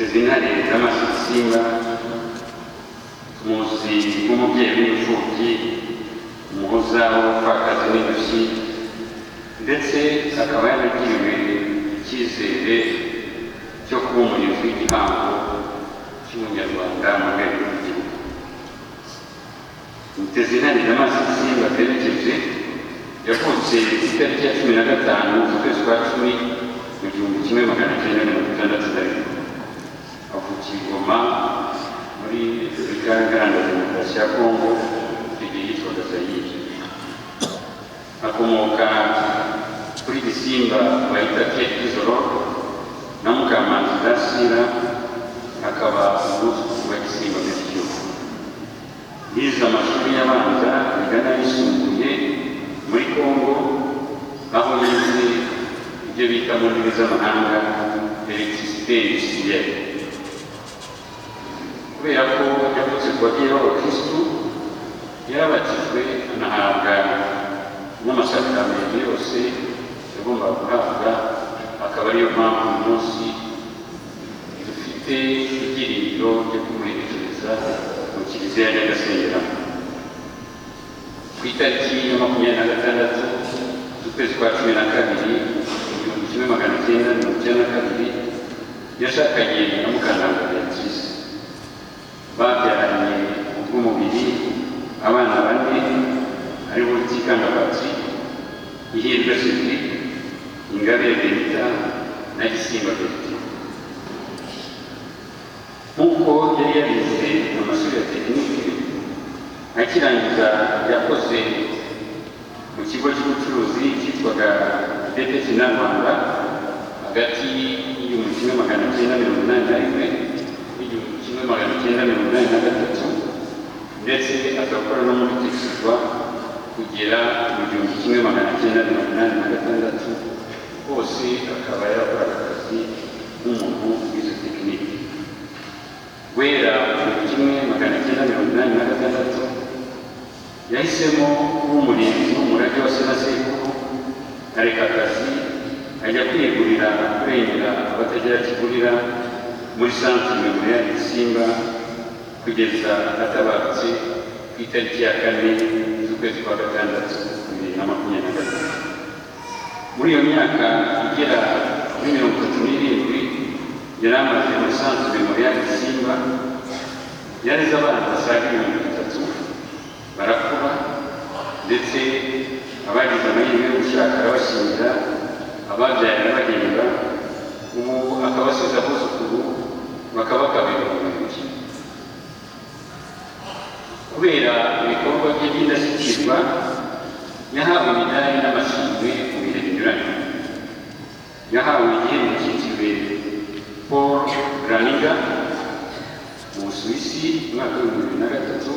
Ntezintare Damas Gisimba muzi nk'umubyeyi w'imfubyi, umuhoza w'abapfakazi n'indushyi, ndetse akaba yaragiriwe icyizere cyo kuba umurinzi w'igihango cy'Umunyarwanda mu rwego rw'igihugu. Ntezintare Damas Gisimba twerekeje yavutse ku itariki ya 15 z'ukwezi kwa 10 mu 1961, avukiye i Goma muri Repubulika Iharanira Demokarasi ya Kongo, icyo gihe yitwaga Zayire. Akomoka kuri Gisimba Bayita Pierre Chrysologue na Mukamanzi Dansira, akaba umwuzukuru wa Gisimba Melchior. Yize amashuri abanza yiga n'ayisumbuye muri Kongo, aho yize ibyo bita mu ndimi z'amahanga électricité industrielle. Kubera ko yavutse ku babyeyi b'abakristu, yarabatijwe, anahabwa n'amasakaramentu yose yagombaga guhabwa, akaba ariyo mpamvu uyu munsi dufite ibyiringiro byo kumuherekereza mu kiliziya yajyaga asengeramo. Ku itariki ya 26 z'ukwezi kwa 12 1992, yashakanye na Mukantabana Beatrice. Babyaranye ubw'umubiri abana bane, aribo Rutikanga Patrick, Ihirwe Cedric, Ingabire Benita na Gisimba Bertin. Nk'uko yari yarize amashuri ya tekinike, akirangiza yakoze mu kigo cy'ubucuruzi cyitwaga BP Kina Rwanda hagati y'1981 n'1983, ndetse aza gukora no muri Texirwa kugera mu 1986. Hose akaba yarakoraga akazi nk'umuntu wize tekinike. Guhera 1986, yahisemo kuba umurinzi w'umurage wa se na sekuru, areka akazi ajya kwiyegurira kurengera abatagira kivurira muri Centre Mémorial Gisimba, kugeza atabarutse ku itariki ya 4 z'ukwezi kwa 6 2023. Muri iyo myaka igera kuri 37 yari amaze muri Centre Mémorial Gisimba, yareze abana basaga 3000, barakura, ndetse abagize amahirwe yo gushaka arabashyingira, ababyaye arabahemba. Ubu akaba asize abuzukuru bakaba 2000. Kubera ibikorwa bye by'indashyikirwa, yahawe imidari n'amashimwe mu bihe binyuranye. Yahawe igihembo cyitiriwe Paul Graniger mu Busuwisi mu mwaka wa 2003.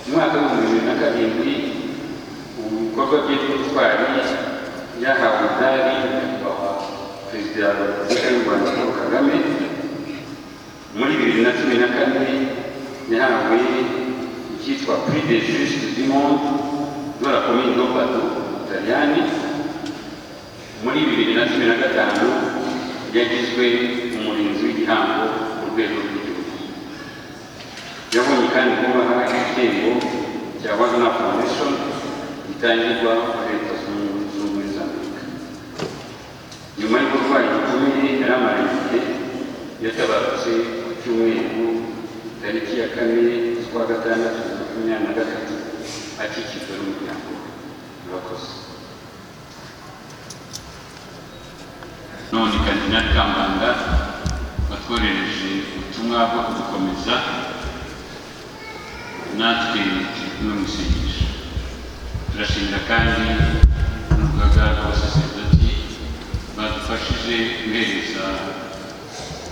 Mu mwaka wa 2007, mu bikorwa bye by'ubutwari, yahawe umudari nyakubahwa Perezida wa Repubulika y'u Rwanda Paul Kagame. Muri 2014 yahawe icyitwa Prix des Justes du Monde de la commune de Padoue mu Butaliyani. Muri 2015 yagizwe umurinzi w'igihango mu rwego rw'igihugu. Yabonye kandi kubaha igihembo cya Wagner Foundation gitangirwa muri Leta Zunze Ubumwe za Amerika. Nyuma y'uburwayi bukomeye yari amaranye igihe, yatabarutse ku cyumweru tariki ya 4 z'ukwa 6 2023, akikijwe n'umuryango we. Murakoze. None Karidinali Kambanda watwoherereje ubutumwa bwo kudukomeza, natwe turi kumwe mu isengesho. Turashimira kandi n'urugaga rw'abasaserdoti badufashije guhereza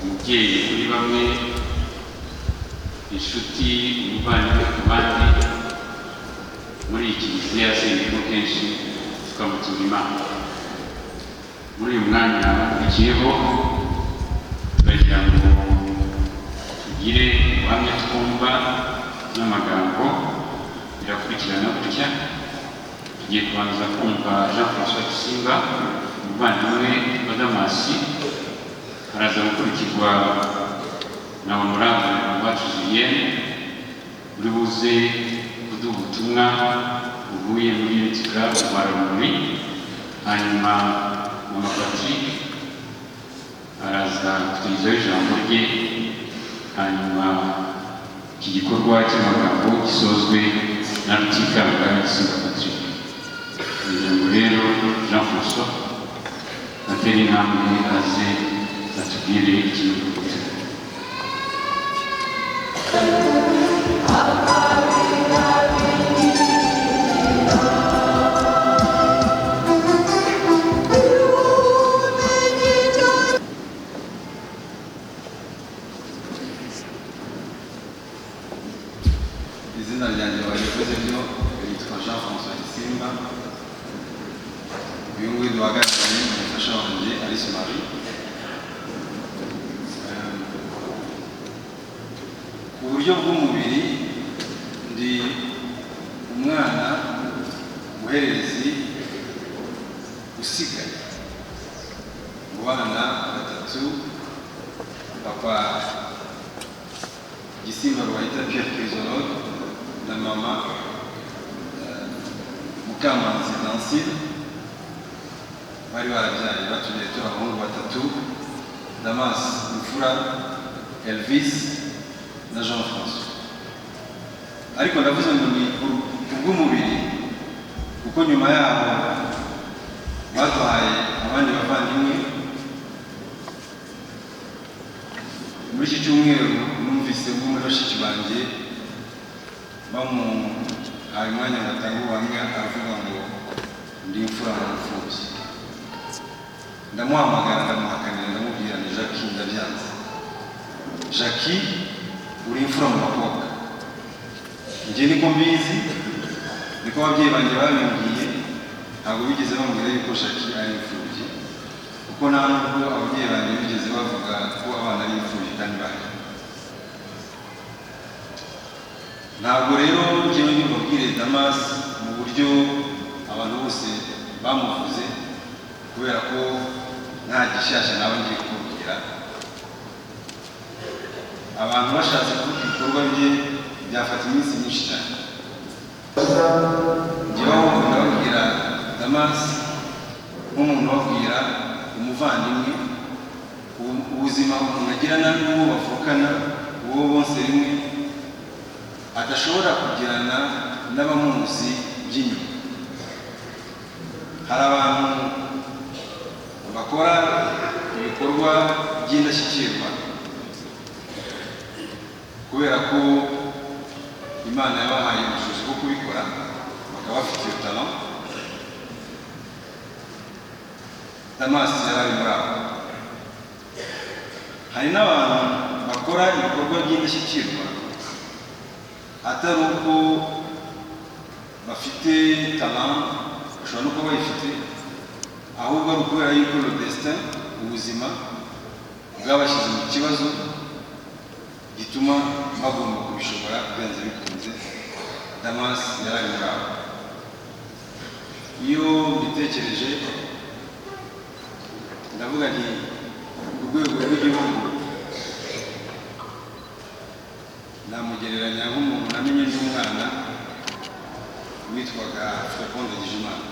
umubyeyi kuri bamwe, inshuti, umuvandimwe ku bandi, muri iyi kiliziya yasengeyemo kenshi, tukamutura Imana. Muri uyu mwanya wakurikiyeho, turagira ngo tugire ubuhamya twumva n'amagambo. Birakurikirana gutya: tugiye kubanza kumva Jean François Gisimba, umuvandimwe wa Damasi. Araza gukurikirwa na Honorable Uwacu Julienne, uri buze kuduha ubutumwa buvuye muri Unity Club Rumuri. Hanyuma Mama Patrick araza kutugezaho ijambo rye, hanyuma iki gikorwa cy'amagambo gisozwe na Rutikanga Gisimba Patrick. Kugira ngo rero Jean François atere intambwe aze atubwire ikintu. Izina ryanjye barivuze byo, yitwa Jean François Gisimba. Uyu nguyu duhagararanye ni umufasha wanjye, Alice Marie. Ku buryo bw'umubiri ndi umwana umuhererezi usigaye mu bana batatu papa Gisimba Rwahita Pierre Chrysologue na mama Mukamanzi Dancile bari barabyaye, batubyaye turi abahungu batatu: Damas imfura, Elvis na Jean François. Ariko ndavuze ngo ni kubw'umubiri kuko nyuma yaho baduhaye abandi bavandimwe. Muri iki cyumweru numvise umwe muri bashiki banjye bamuhaye umwanya ngo atange ubuhamya, aravuga ngo ndi imfura mu mfubyi. Ndamuhamagara, ndamuhakanira, ndamubwira ni Jackie, ndabyanze. Jackie, uri imfura mu bakobwa. Njye niko mbizi, niko ababyeyi banjye babimbwiye. Ntabwo bigeze bambwira yuko Jackie ari imfubyi, kuko nta nubwo ababyeyi banjye bigeze bavuga ko abana ari imfubyi kandi bahari. Ntabwo rero njyewe mbabwire Damas mu buryo abantu bose bamuvuze, kubera ko nta gishyashya nawe ngiye kubabwira. Abantu bashatse kuvuga ibikorwa bye byafata iminsi myinshi cyane. Njyewe ahubwo ndababwira Damas nk'umuntu ubabwira umuvandimwe, ubuzima umuntu agirana n'uwo bavukana, uwo bonse rimwe, adashobora kugirana n'abamuzi by'inyuma. Hari abantu bakora ibikorwa by'indashyikirwa kubera ko Imana yabahaye ubushobozi bwo kubikora, bakaba bafite iyo talent. Damas yari ari muri abo. Hari n'abantu bakora ibikorwa by'indashyikirwa atari uko bafite talent, bashobora no kuba bayifite, ahubwo ari ukubera yuko le destin, ubuzima bwabashyize mu kibazo gituma bagomba kubishobora byanze bikunze. Damas yari ari muri abo. Iyo mbitekereje ndavuga nti ku rwego rw'igihugu namugereranya nk'umuntu namenye ndi umwana witwaga Flocon Ndagijimana.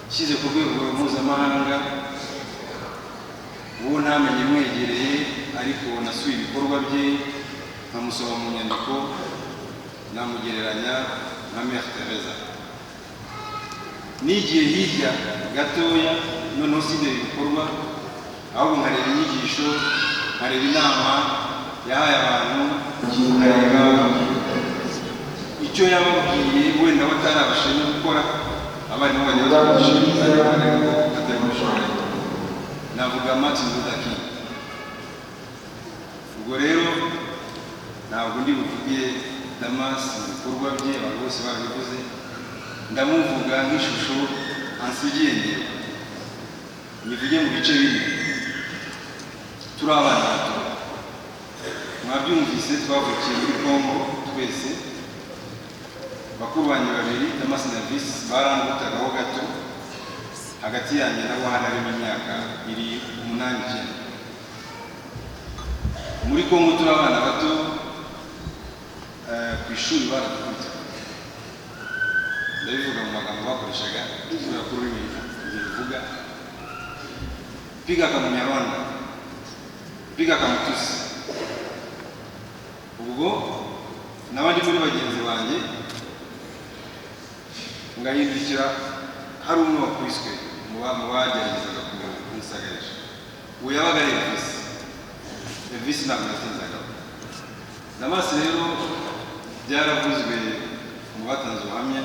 Nshyize ku rwego mpuzamahanga, uwo ntamenye mwegereye ariko nasuye ibikorwa bye nkamusoma mu nyandiko, namugereranya nka Mère Teresa. Nigiye hirya gatoya noneho sindeba ibikorwa, ahubwo nkareba inyigisho, nkareba inama yahaye abantu, nkareba icyo yababwiye wenda batarabasha no gukora, abarimu bajya batwigisha ariko atari kubishobora. Navuga Martin Luther King. Ubwo rero ntabwo ndi buvuge Damas mu bikorwa bye, abantu bose barabivuze. Ndamuvuga nk'ishusho ansigiye ngewe. Nyivuge mu bice bine. Turi abana bato, mwabyumvise, twavukiye muri Congo twese. Bakuru banjye babiri, Damas na Elvis, barandutagaho gato. Hagati yanjye nabo hari harimo imyaka iri 8, 9. Muri Kongo turi abana bato, ku ishuri baradukubita. Ndabivuga mu magambo bakoreshaga kubera ko ururimi ntiruvuga: "Piga kamunyarwanda, piga kamutusi." Ubwo n'abandi muri bagenzi banjye ngahindukira, hari umwe wakubiswe mu bageragezaga kunsagarisha. Uwo yabaga ari Elvis. Elvis ntabwo yatinzagaho. Damas rero, byaravuzwe mu batanze ubuhamya,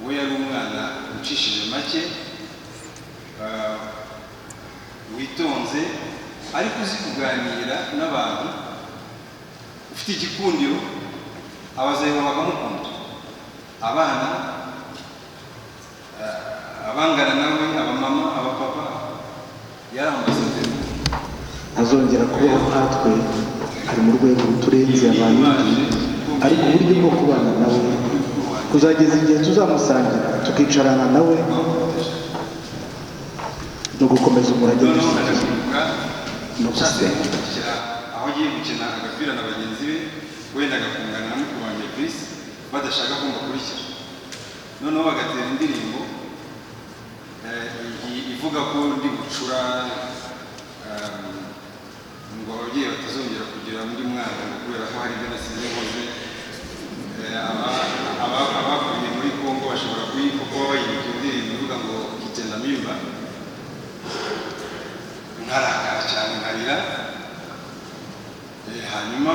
we yari umwana ucishije make, witonze, ariko uzi kuganira n'abantu, ufite igikundiro. Abazayirwa bakamukunda, abana, abangana nawe, abamama, abapapa, yari ambasaderi. Ntazongera kubaho nkatwe, ari mu rwego ruturenze abantu, ariko uburyo bwo kubana nawe kuzageza igihe tuzamusangira tukicarana nawe no gukomeza umurage Noneho dusigiye nkajya no nshatse gusenga. Kumukurikira aho agiye gukina agapira na bagenzi be, wenda agakungana na mukuru wanjye Chris, badashaka ko mbakurikira, noneho bagatera indirimbo ivuga ko ndi bucura, ngo ababyeyi batazongera kugira undi mwana, ngo kubera ko hari ibyo nasize nkoze. Abakuriye muri Congo bashobora kuba bayibuka indirimbo ivuga ngo "Kitenda mimba". Nkarakara cyane, nkarira. Hanyuma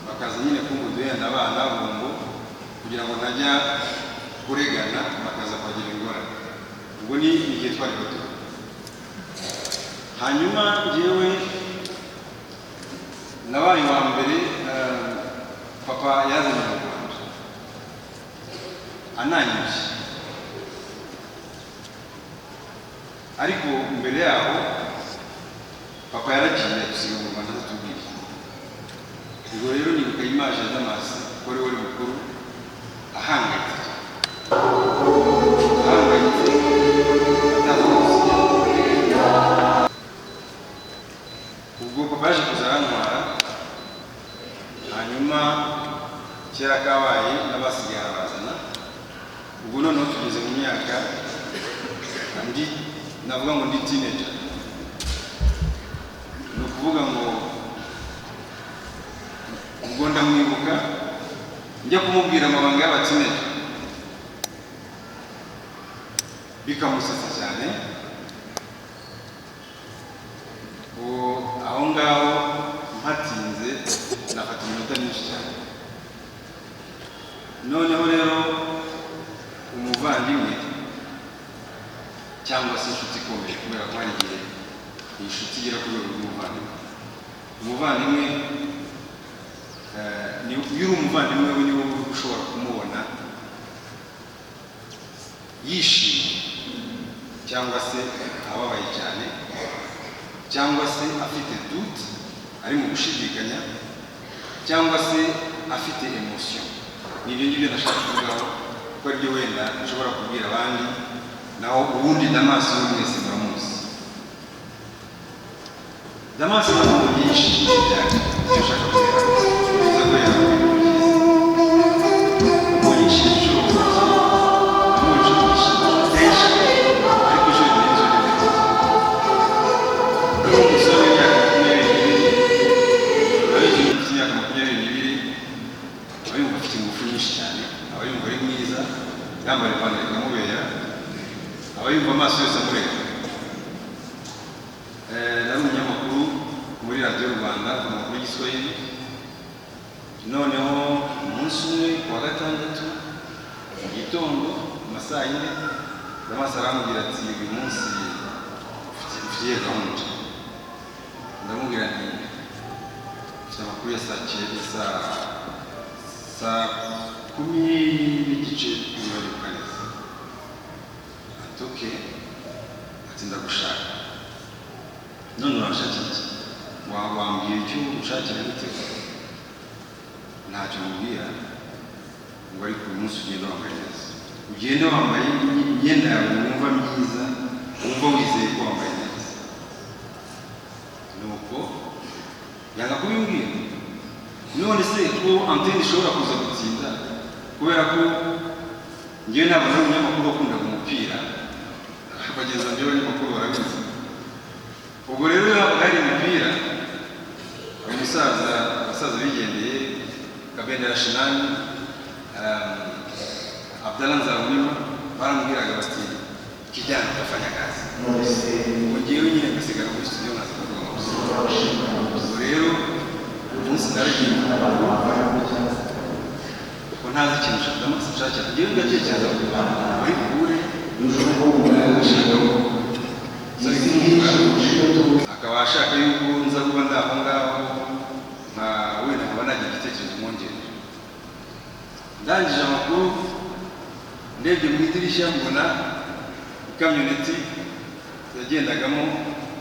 bakaza nyine kumbuduhenda abana bombo kugira ngo ntajya kuregana, bakaza kuhagira ingorane. Ubwo ni igihe twari bato. Hanyuma njyewe nabaye uwa mbere papa yazanye mu Rwanda ananyibye. Ariko mbere yaho papa yaragiye atusiga mu Rwanda atatubwiye. Ubwo rero nibuka image ya Damas, ko ari wari mukuru, ahangayitse cyane, ahangayitse, atazi aho gusiga. Ubwo papa yaje kuza arantwara, hanyuma kera kabaye n'abasigaye arabazana. Ubwo noneho tugeze mu myaka ndi navuga ngo ndi teenager, ni ukuvuga ngo ubwo ndamwibuka njya kumubwira amabanga y'abateenager, bikamusetsa cyane. Uwo aho ngaho mpatinze nafata iminota myinshi cyane. Noneho rero umuvandimwe cyangwa se inshuti ikomeye, kubera ko hari igihe iyi nshuti igera ku rwego rw'umuvandimwe, umuvandimwe iyo uri umuvandimwe we, ni wowe ushobora kumubona yishimye cyangwa se ababaye cyane cyangwa se afite doute, ari mu gushidikanya, cyangwa se afite émotion. Ni ibyo ngibyo ndashaka kuvugaho, kuko aribyo wenda nshobora kubwira abandi. Naho ubundi Damas we mwese muramuzi. Damas ntabwo yishimye cyane. Icyo ushaka guhera, uza guhera ku bintu byiza. Ubonye yishimye inshuro ebyiri, namubonye inshuro yishimye kenshi, ariko inshuro ebyiri nizo rimwe. Ari umusore w'imyaka 22, urabizi, ufite imyaka 22 aba yumva afite ingufu nyinshi cyane, aba yumva ari mwiza, yambaye ipantaro ikamubera, aba yumva amaso yose amureba. Nari umunyamakuru muri Radiyo Rwanda ku makuru y'Igiswahili. Noneho umunsi umwe ku wa gatandatu mu gitondo mu ma saa yine, Damas arambwira ati: "Uyu munsi ufitiye gahunda?" Ndamubwira nti: "Mfite amakuru ya saa cyenda, saa 10:30, niba nibuka neza." Ati: "Okay." Ati: "Ndagushaka." "None uranshakira iki? Wambwira icyo unshakira gute?" Ntacyo mubwira ngo: "Ariko uyu munsi ugenda wambaye neza." Ugende wambaye imyenda yawe wumva myiza, wumva wizeye ko wambaye neza. Nuko yanga kubimbwira. None se ko antenne ishobora kuza gutsinda, kubera ko njyewe ntabwo nari umunyamakuru wakundaga umupira, bagenzi banjye b'abanyamakuru barabizi. Ubwo rero iyo habaga hari imipira, umusaza, abasaza bigendeye, Kabendera Shinani, Abdallah Nzabonimpa, baramubwiraga bati kijana utafanya kazi. Ubwo njyewe nyine ngasigara muri studio nkaza kuvuga amakuru. Ubwo rero umunsi naragiye ko ntazi ikintu Damas nshakira, njyewe ndatekereza ko bari buhure akaba ashaka yuko nza kuba ndi aho ngaho, nka wenda nkaba nagira igitekerezo mwongere. Ndangije amakuru, ndebye mu idirishya mbona ikamyoneti yagendagamo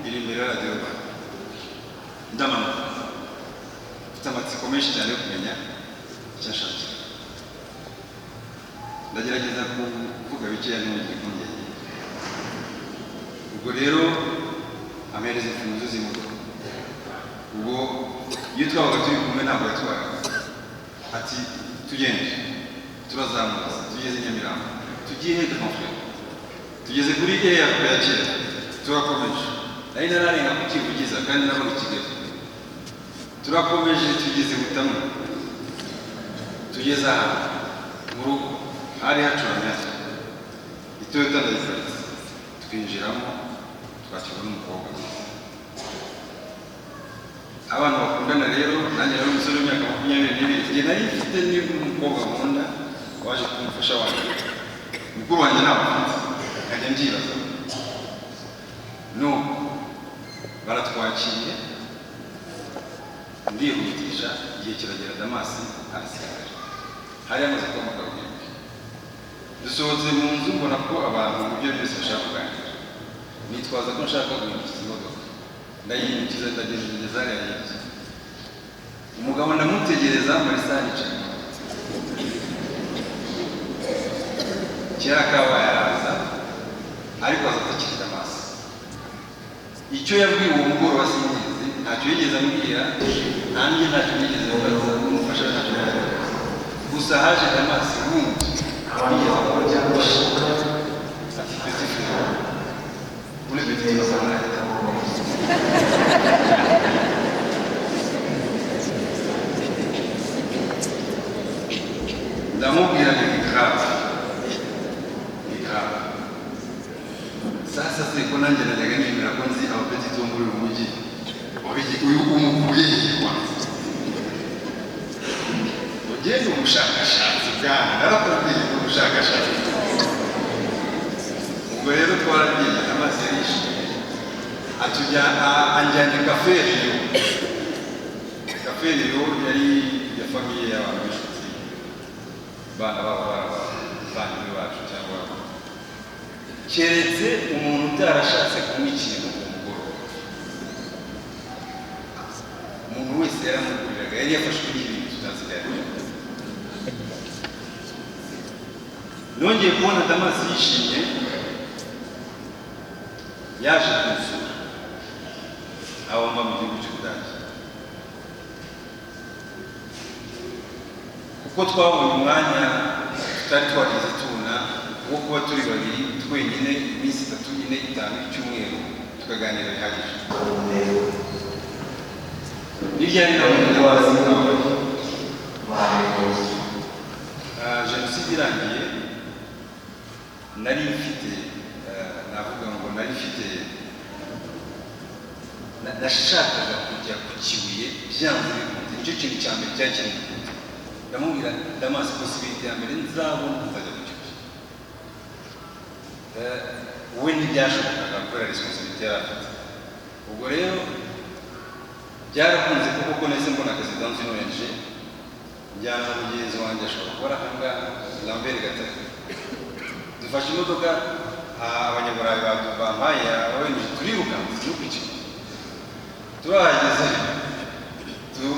iri imbere ya Radiyo Rwanda. Ndamanuka mfite amatsiko menshi cyane yo kumenya icyo ashakira. Ndagerageza kuvuga bikeya ntimugire impungenge. Ubwo rero ampereza imfunguzo z'imodoka. Ubwo iyo twabaga turi kumwe ntabwo yatwaraga, ati tugende. Turazamutse tugeze i Nyamirambo, tugiye he grand frère? Tugeze kuri ERP ya kera, turakomeje. Nari nararenga ku Kivugiza kandi nabaga i Kigali. Turakomeje tugeze Butamu, tugeze ahantu mu rugo hari hacuramye hatya, iToyota ndayiparitse, twinjiramo, twakirwa n'umukobwa mwiza. Abana bakundana rero, nanjye nari umusore w'imyaka 22, njye nari mfite n'umukobwa nkunda waje kumufasha wanjye, mukuru wanjye ntabwo afite, nkajya mbyibaza. Nuko baratwakiriye, ndihutisha, igihe kiragera Damas arasigara, hari hamaze kuba amakarubindi. Dusohotse mu nzu mbona ko abantu mu byo byose bashaka kuganira, nitwaza ko nshaka guhindukiza imodoka, ndayihindukiza, ndagenda ngeze hariya hirya. Umugabo ndamutegereza muri salle yicaye. Kera kabaye araza, ariko aza atakiri Damas. Icyo yabwiye uwo mugoroba singizi, ntacyo yigeze ambwira, nanjye ntacyo nigeze mbaza, n'umufasha ntacyo yigeze ambaza. Gusa haje Damas wundi wigeze akora ati petit frère, ule petit tunasema naye. Ndamubwira ni grave, ni grave. Sasa se ko nanjye najyaga nemera ko nzi abapetit bo muri uyu mujyi, uyu umukuye hehe kwanza? Ugende ubushakashatsi bwana, narakubwiye ni ubushakashatsi. Ubwo rero twaragiye, amazi yarishimye, anjyanye Café Rio. Café Rio yari ya famille y'abantu b'inshuti, bana babo b'abavandimwe bacu, cyangwa keretse umuntu utarashatse kunywa ikintu ku mugoroba, umuntu wese yaramuguriraga, yari yafashwe n'ibintu tutazi ibyo ari byo. Nongeye kubona Damas yishimye, yaje kunsura aho mba mu gihugu cy'Ubudage, kuko twabonye umwanya tutari twarigeze tubona wo kuba turi babiri twenyine iminsi 3, 4, 5 icyumweru, tukaganira bihagije. Ni ryari nabonye Damas ababaye? Jenoside irangiye nari mfite, navuga ngo nari mfite, nashakaga kujya ku Kibuye byanze bikunze, nicyo kintu cya mbere cyari kiri ku mutima. Ndamubwira Damas, possibilité ya mbere nzabona nzajya ku Kibuye. We ntibyashobokaga kubera responsabilité yari afite. Ubwo rero byarakunze kuko ko nahise mbona akazi dans une ONG, njyana na mugenzi wanjye ashobora kuba ari aha ngaha, Lambert Gatare. Dufashe imodoka, abanyaburayi bampaye aba ONG, turirukanka no ku Kibuye. Turahageze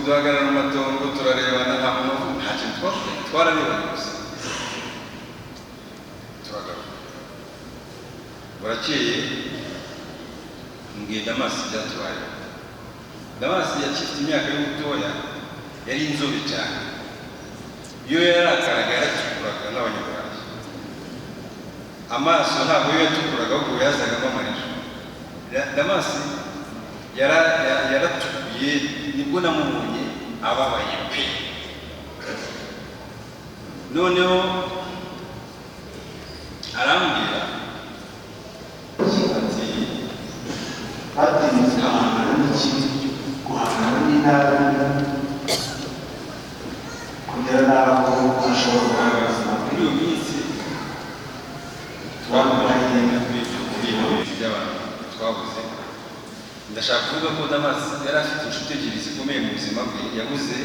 duhagarara mu matongo, turarebana, nta muntu uvuga, nta kintu twavuze, twararebanye gusa. Burakeye mbwiye Damasi ibyatubayeho. Damasi yakifite imyaka y'ubutoya, yari inzobe cyane. Iyo yarakaraga yaratukuraga nk'abanyaburayi. Amaso ntabwo yo yatukuraga, ahubwo yazagamo amarira. Damasi yaratukuye, nibwo namubonye ababaye pe. Noneho arambwira ati Batinyutse guhangana n'ikibi, guhangana n'inabi, kugera n'aho ashobora guhabwa ubuzima. Muri iyo minsi Twambaye by'abantu twabuze, ndashaka kuvuga ko Damasi yari afite inshuti ebyiri zikomeye mu buzima bwe yabuze,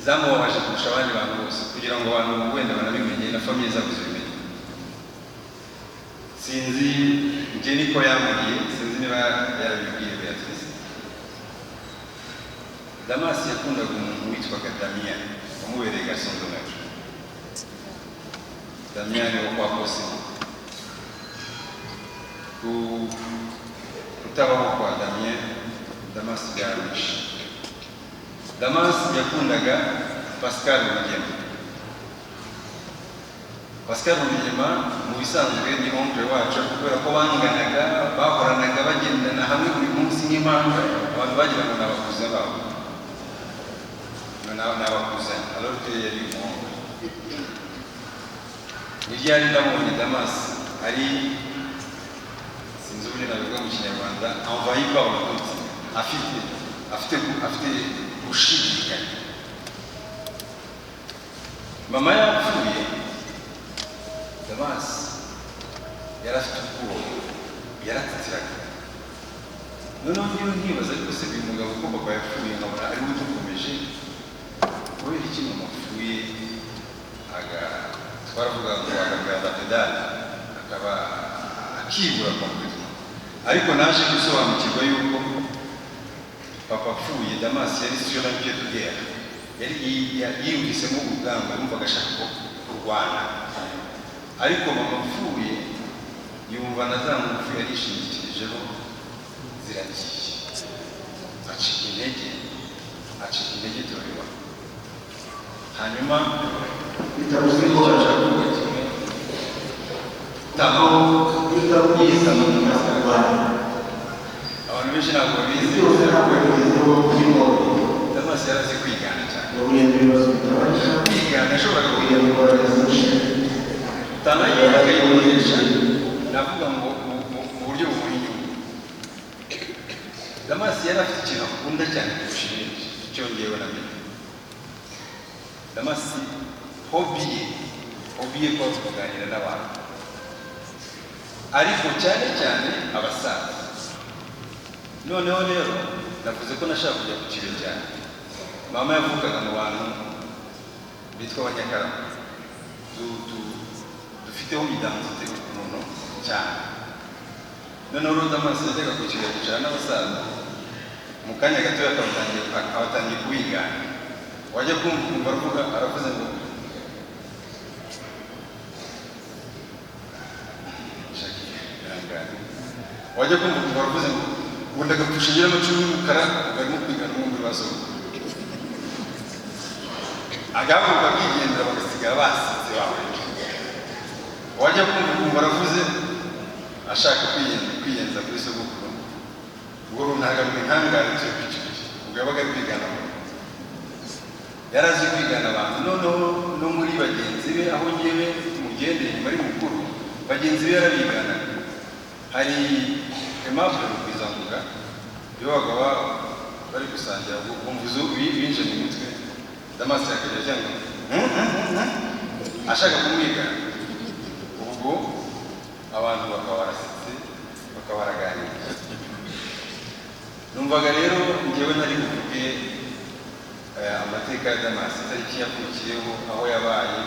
zamubabaje kurusha abandi bantu bose, kugira ngo abantu wenda banabimenye na famille zabo zibimenye. Sinzi, njye niko yambwiye, sinzi niba yarabibwiye Beatrice. Damasi yakundaga umuntu witwaga Damien, wamubereye garçon d'honneur. Damien wo kwa Cosimo. Kutabaho kwa Damien, Damasi byaramwishe. Damasi yakundaga Pascal Rugema. Pascal Rugema mu bisanzwe ni oncle wacu, kubera ko banganaga, bahoranaga, bagendana hamwe buri munsi nk'impanga, abantu bagira ngo ni abakuze babo, ni abakuzanye, alors que yari umuhungu. Ni ryari nabonye Damasi ari, sinzi uburyo nabivuga mu Kinyarwanda, envahi par le doute, afite gushidikanya. Mama yapfuye, Damasi yari afite ubwoba, yaratitiraga. Noneho ngewe nkibaza, ariko se uyu mugabo, ko papa yapfuye nkabona ari we udukomeje, kubera iki mama apfuye aga, twaravuga ngo agagarda pédale, akaba akibura complètement? Ariko naje gusobanukirwa yuko papa apfuye, Damasi yari sur un pied de guerre, yari yiyumvisemo urugamba, yumvaga ashaka ko kurwana. Ariko mama apfuye, yumva na za ngufu yari yishingikirijeho ziragiye, acika intege, acika intege, turabibona. Hanyuma Bitavuze ko icyo nshaka kuvuga kimwe, aho utaruzi kurwana. Abantu benshi ntabwo babizi. Byose ntabwo yabigezeho by'umubiri. Damasi yarazi kwigana cyane. Yahuye n'ibibazo bitabarika. Kwigana, yashoboraga Yahuye kwigana n'ingorane nyinshi. Talent ye akayikoresha, navuga ngo mu buryo bumuha inyungu. Damasi yari afite ikintu akunda cyane kurusha ibindi, icyo ngewe namenye. Damasi hobby ye kuba kuganira n'abantu, ariko cyane cyane abasaza. Noneho rero navuze ko nashaka kujya ku kibe cyane. Mama yavukaga mu bantu bitwa Abanyakarama, dufiteho identité ukuntu cyane. Noneho rero Damasi yajyaga ku kibuye kwicara n'abasaza, mu kanya gatoya akabatangiye kubigana. Wajya kumva ukumva aravuga, aravuze ngo Shaki, ihangane. Wajya kumva ukumva aravuze ngo ndagapfusha nyiramacumu y'umukara, barimo kwigana umwe muri ba sogokuru, agahaguruka akigendera, bagasigara basetse bawe. Wajya kumva ukumva aravuze ashaka kwiyenza kuri sogokuru ngo runtagamwe inkangare tuye ku kibuye. Ubwo yabaga ari kwigana abantu, yari azi kwigana abantu. Noneho no muri bagenzi be, aho ngewe mugendeye nyuma ari mukuru, bagenzi be yarabiganaga. Hari Aimable Rugwizangoga, iyo babaga bari gusangira, bumva izo binje mu mutwe, Damasi akajya agira ngo ashaka kumwigana. Ubwo abantu bakaba barasetse, bakaba baraganira. Numvaga rero ngewe nari buvuge amateka ya Damasi, itariki yavukiyeho, aho yabaye,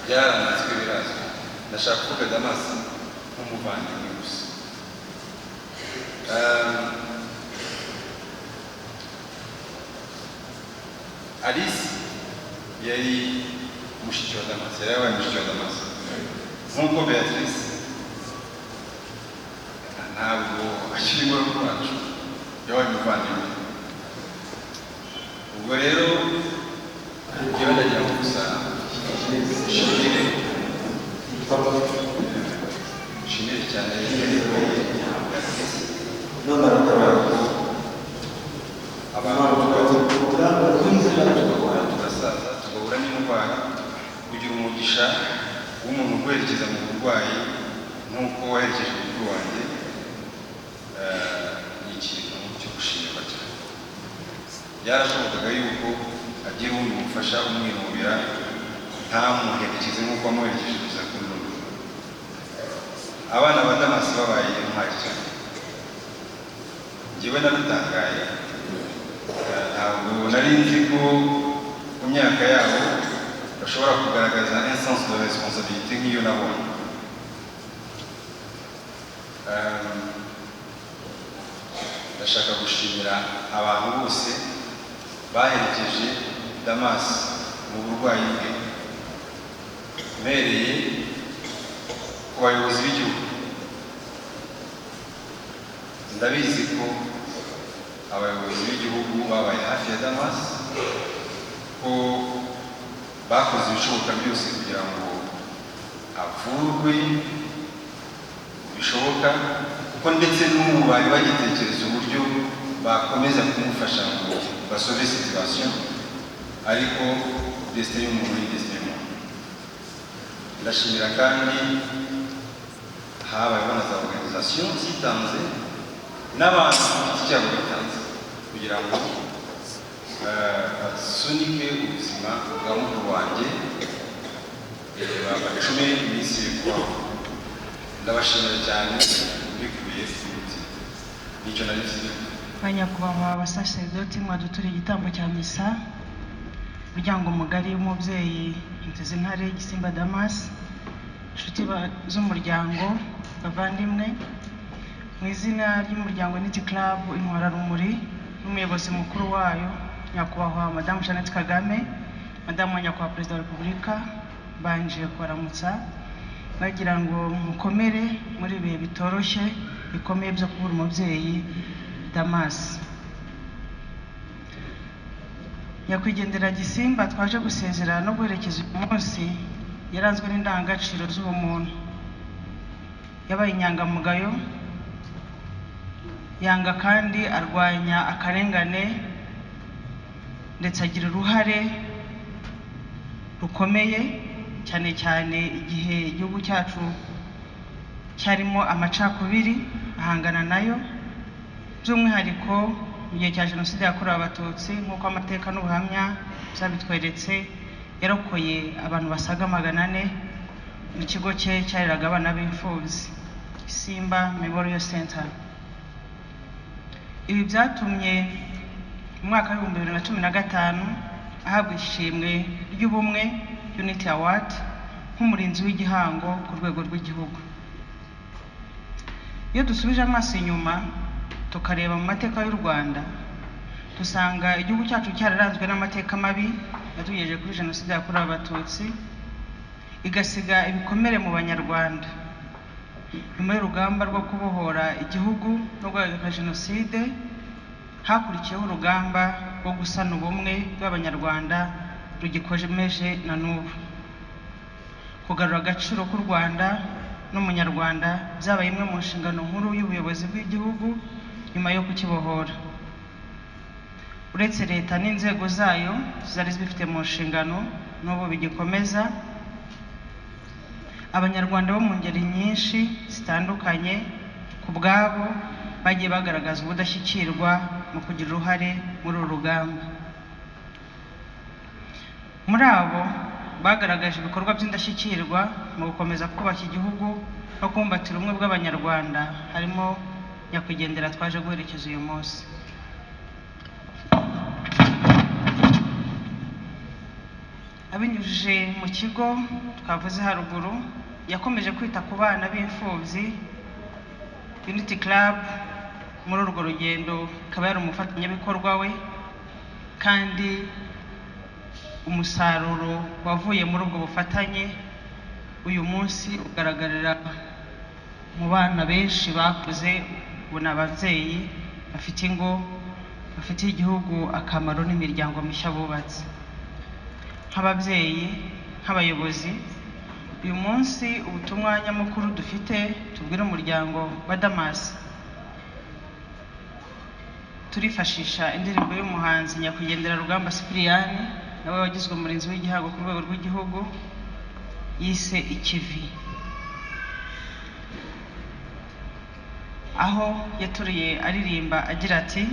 byaranditswe, birazwi. Ndashaka kuvuga Damasi nk'umuvandimwe gusa. Alice yari mushiki wa Damasi, yari yabaye mushiki wa Damasi nk'uko Beatrice Ntabwo akiri mukuru wacu, yabaye umuvandimwe. Ubwo rero njyewe ndagira ngo gusa nshimire, nshimire cyane kubera ko abantu tugahura, tugasaza, tugahura n'indwara. Kugira umugisha w'umuntu uguherekeza mu burwayi nk'uko waherekeje mukuru wanjye ni ikintu cyo gushimirwa cyane. Byarashobokaga yuko agira uwundi mufasha umwinubira, ntamuherekeze nk'uko wamuherekeje kugeza kuri none. Abana ba Damasi babaye intwari cyane. Njyewe naratangaye, ntabwo nari nzi ko ku myaka yabo bashobora kugaragaza un sens de responsabilité nk'iyo nabonye. Ndashaka gushimira abantu bose baherekeje Damasi mu burwayi bwe, mpereye ku bayobozi b'igihugu. Ndabizi ko abayobozi b'igihugu babaye hafi ya Damasi, ko bakoze ibishoboka byose kugira ngo avurwe bishoboka, kuko ndetse n'ubu bari bagitekereza uburyo bakomeza kumufasha ngo basauve situation, ariko destin y'umuntu ni destin y'umuntu. Ndashimira kandi habayeho na za organisation zitanze n'abantu ku giti cyabo bitanze kugira ngo basunike ubuzima bwa mukuru wanjye, bacume iminsi yo kubaho. Ndabashimira cyane mbikuye ku mutima. Nicyo nari mfite. Banyakubahwa abasaserdoti mwaduturiye igitambo cya misa, umuryango mugari w'umubyeyi Ntezintare Gisimba Damas, inshuti z'umuryango, bavandimwe, mu izina ry'umuryango Unity Club Intwararumuri n'umuyobozi mukuru wayo Nyakubahwa Madamu Jeannette Kagame, Madamu wa Nyakubahwa Perezida wa Repubulika, mbanje kubaramutsa bagira ngo mukomere muri ibihe bitoroshye bikomeye byo kubura umubyeyi Damas. Nyakwigendera Gisimba twaje gusezera no guherekeza uyu munsi yaranzwe n'indangagaciro z'ubumuntu. Yabaye inyangamugayo, yanga kandi arwanya akarengane, ndetse agira uruhare rukomeye cyane cyane igihe igihugu cyacu cyarimo amacakubiri ahangana nayo, by'umwihariko mu gihe cya Jenoside yakorewe Abatutsi, nk'uko amateka n'ubuhamya byabitweretse. Yarokoye abantu basaga 400 mu kigo cye cyareraga abana b'imfubyi, Simba Memorial Center. Ibi byatumye mu mwaka wa 2015 ahabwa ishimwe ry'ubumwe, Unity Award, nk'umurinzi w'igihango ku rwego rw'igihugu. Iyo dusubije amaso inyuma tukareba mu mateka y'u Rwanda, dusanga igihugu cyacu cyararanzwe n'amateka mabi yatugejeje kuri Jenoside yakorewe Abatutsi, igasiga ibikomere mu Banyarwanda. Nyuma y'urugamba rwo kubohora igihugu no guhagarika Jenoside, hakurikiyeho urugamba rwo gusana ubumwe bw'Abanyarwanda rugikomeje na n'ubu. Kugarura agaciro k'u Rwanda n'Umunyarwanda byabaye imwe mu nshingano nkuru y'ubuyobozi bw'igihugu nyuma yo kukibohora. Uretse leta n'inzego zayo zari zibifite mu nshingano, n'ubu bigikomeza, Abanyarwanda bo mu ngeri nyinshi zitandukanye ku bwabo bagiye bagaragaza ubudashyikirwa mu kugira uruhare muri uru rugamba. Muri abo bagaragaje ibikorwa by'indashyikirwa mu gukomeza kubaka igihugu no kubumbatira ubumwe bw'Abanyarwanda harimo nyakwigendera twaje guherekeza uyu munsi. Abinyujije mu kigo twavuze haruguru, yakomeje kwita ku bana b'imfubyi. Unity Club muri urwo rugendo ikaba yari umufatanyabikorwa we, kandi umusaruro wavuye muri ubwo bufatanye uyu munsi ugaragarira Mu bana benshi bakuze ubu ni ababyeyi bafite ingo, bafitiye igihugu akamaro n'imiryango mishya bubatse. Nk'ababyeyi, nk'abayobozi, uyu munsi ubutumwa nyamukuru dufite tubwira umuryango wa Damas, turifashisha indirimbo y'umuhanzi nyakwigendera Rugamba Sipiriyani, nawe wagizwe umurinzi w'igihango ku rwego rw'igihugu, yise Ikivi, aho yaturiye aririmba agira ati: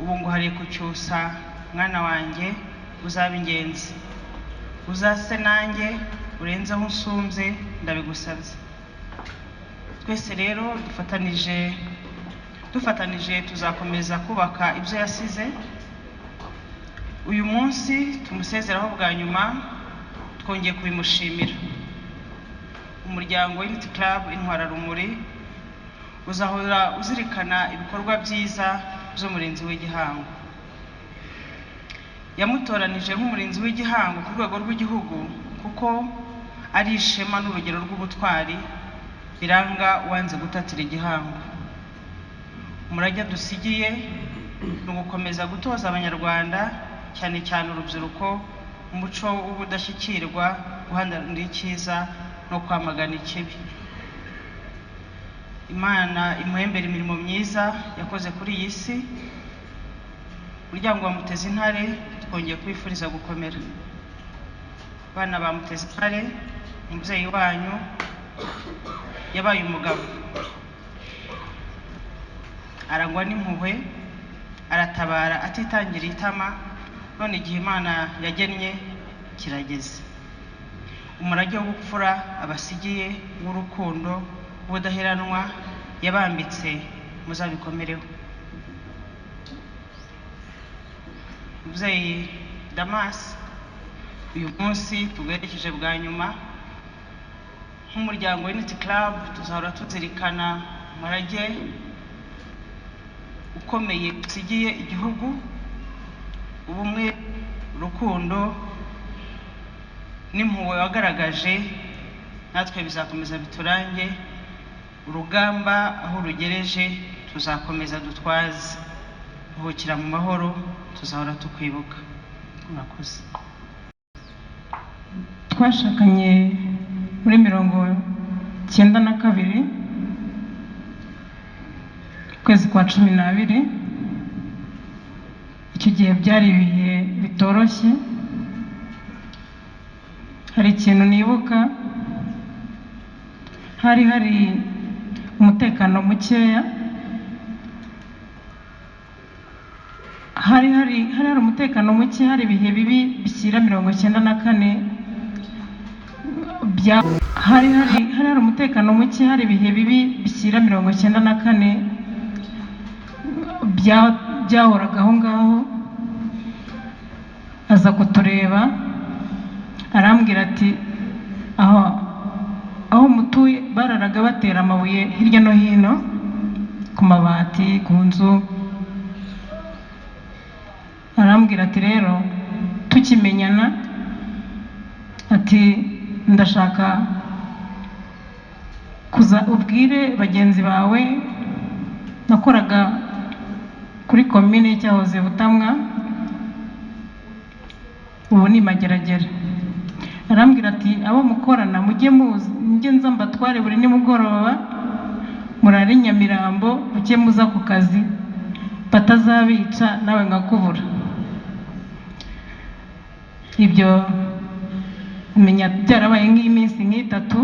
ubu nguhariye kucyusa mwana wanjye, uzaba ingenzi, uzase nanjye urenze aho unsumbye, ndabigusabye. Twese rero dufatanije tuzakomeza kubaka ibyo yasize. Uyu munsi tumusezeraho bwa nyuma, twongeye kubimushimira. Umuryango Unity Club Intwararumuri uzahora uzirikana ibikorwa byiza by'umurinzi w'igihango. Yamutoranije nk'umurinzi w'igihango ku rwego rw'igihugu kuko ari ishema n'urugero rw'ubutwari biranga uwanze gutatira igihango. Umurage dusigiye ni ugukomeza gutoza Abanyarwanda, cyane cyane urubyiruko, umuco w'ubudashyikirwa, guharanira icyiza no kwamagana ikibi. Imana imuhembere imirimo myiza yakoze kuri iyi si. Umuryango wa Mutezintare twongeye kubifuriza gukomera. Abana ba Mutezintare, umubyeyi wanyu yabaye umugabo, arangwa n'impuhwe, aratabara atitangiriye itama, none igihe Imana yagennye kirageze. Umurage w'ubupfura abasigiye, w'urukundo, w'ubudaheranwa yabambitse, muzabikomereho. Umubyeyi Damas, uyu munsi tuguherekeje bwa nyuma. Nk'umuryango Unity Club tuzahora tuzirikana umurage ukomeye usigiye igihugu, ubumwe, urukundo n'impuhwe wagaragaje, natwe bizakomeza biturange. Urugamba aho rugereje tuzakomeza dutwaze. Ruhukira mu mahoro, tuzahora tukwibuka. Murakoze. Twashakanye muri 92, ukwezi kwa 12. Icyo gihe byari ibihe bitoroshye. Hari ikintu nibuka, hari umutekano mukeya, hari umutekano muke, hari ibihe bibi bishyira 94 hari umutekano muke, hari ibihe bibi bishyira 94 byahoraga aho ngaho. Aza kutureba arambwira ati aho mutuye bararaga batera amabuye hirya no hino ku mabati, ku nzu. Arambwira ati rero tukimenyana, ati ndashaka kuza ubwire bagenzi bawe. Nakoraga kuri komine cyahoze Butamwa, ubu ni Mageragere. Arambwira ati abo mukorana mujye mujye nza mbatware buri nimugoroba, murare Nyamirambo, mujye muza ku kazi batazabica nawe nkakubura. Ibyo menya byarabaye nk'iminsi nk'itatu.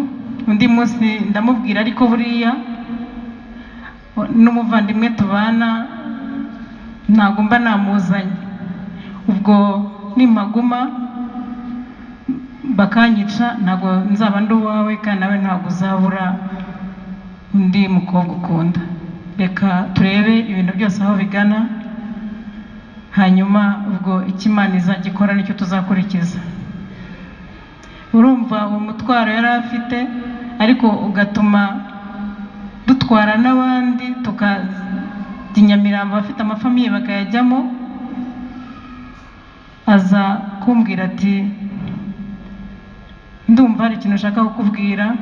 Undi munsi ndamubwira, ariko buriya n'umuvandimwe tubana ntabwo mba namuzanye, ubwo nimpaguma bakanyica ntabwo nzaba ndi uwawe, kandi nawe ntabwo uzabura undi mukobwa ukunda. Reka turebe ibintu byose aho bigana, hanyuma ubwo icyo Imana izajya ikora nicyo tuzakurikiza. Urumva uwo mutwaro yari afite, ariko ugatuma dutwara n'abandi, tukajya i Nyamirambo abafite amafamiye bakayajyamo. Aza kumbwira ati ndumva hari ikintu ushaka kukubwira.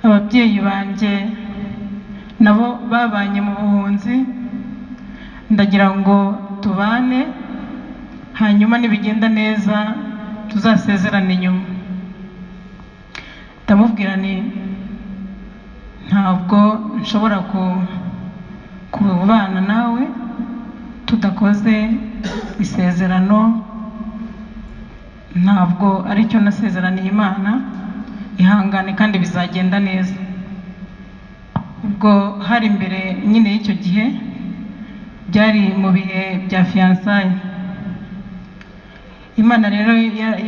Ababyeyi banjye nabo babanye mu buhunzi, ndagira ngo tubane, hanyuma nibigenda neza tuzasezerane inyuma. Ndamubwira nti ntabwo nshobora kubana nawe tudakoze isezerano, ntabwo aricyo nasezeraniye Imana, ihangane kandi bizagenda neza. Ubwo hari imbere nyine y'icyo gihe, byari mu bihe bya fiançailles. Imana rero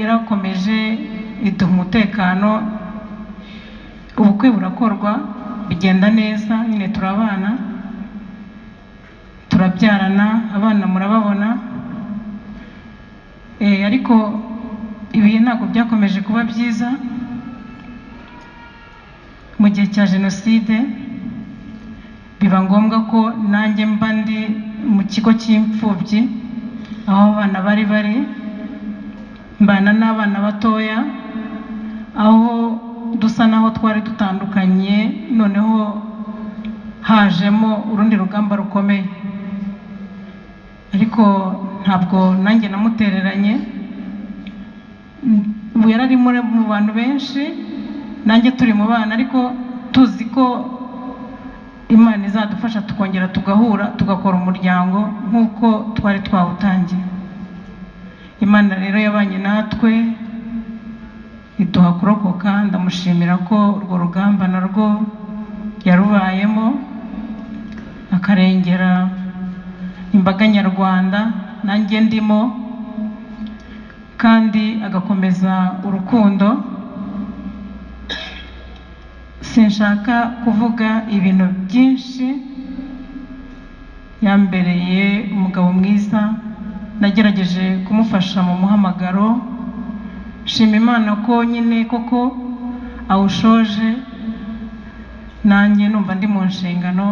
yarakomeje iduha umutekano, ubukwe burakorwa bigenda neza, nyine turabana, turabyarana, abana murababona. Ariko ibihe ntabwo byakomeje kuba byiza. Mu gihe cya jenoside biba ngombwa ko nanjye mba ndi mu kigo cy'imfubyi aho abana bari bari, mbana n'abana batoya, aho dusa naho twari dutandukanye, noneho hajemo urundi rugamba rukomeye. Ariko ntabwo nanjye namutereranye, ubu yari ari mu bantu benshi, nanjye turi mu bana, ariko tuzi ko Imana izadufasha tukongera tugahura tugakora umuryango nk'uko twari twawutangiye. Imana rero yabanye natwe iduha kurokoka, ndamushimira ko urwo rugamba narwo yarubayemo akarengera imbaga nyarwanda nanjye ndimo, kandi agakomeza urukundo. Sinshaka kuvuga ibintu byinshi, yambereye umugabo mwiza, nagerageje kumufasha mu muhamagaro, nshima Imana ko nyine koko awushoje, nanjye numva ndi mu nshingano.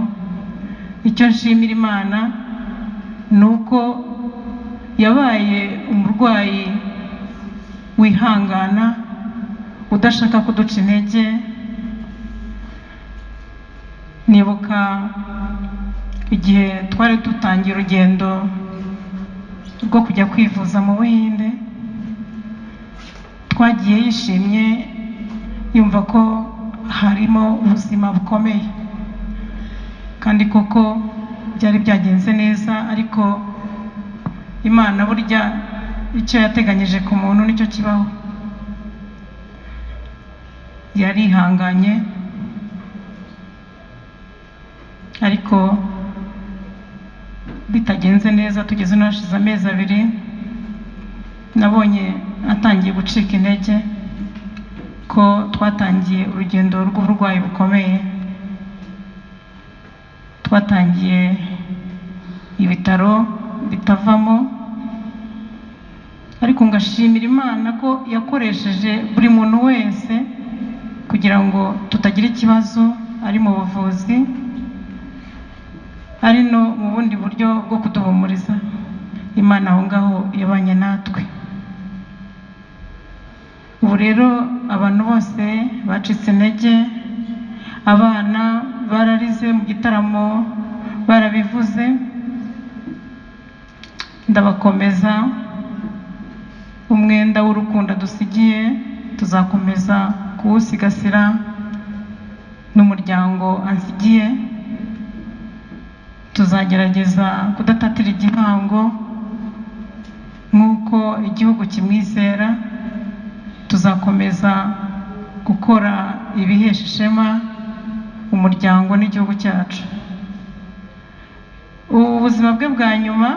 Icyo nshimira Imana ni uko yabaye umurwayi wihangana, udashaka kuduca intege. Nibuka igihe twari dutangiye urugendo rwo kujya kwivuza mu Buhinde, twagiye yishimye yumva ko harimo ubuzima bukomeye, kandi koko byari byagenze neza. Ariko Imana burya icyo yateganyije ku muntu nicyo kibaho. Yarihanganye, ariko bitagenze neza, tugeze no hashize amezi 2, nabonye atangiye gucika intege, ko twatangiye urugendo rw'uburwayi bukomeye. Twatangiye ibitaro bitavamo, ariko ngashimira Imana ko yakoresheje buri muntu wese kugira ngo tutagira ikibazo, ari mu buvuzi, ari no mu bundi buryo bwo kuduhumuriza. Imana aho ngaho yabanye natwe. Ubu rero abantu bose bacitse intege, abana bararize mu gitaramo barabivuze, ndabakomeza. Umwenda w'urukundo dusigiye tuzakomeza kuwusigasira, n'umuryango ansigiye tuzagerageza kudatatira igihango nk'uko igihugu kimwizera. Tuzakomeza gukora ibihesha ishema umuryango n'igihugu cyacu. Ubu buzima bwe bwa nyuma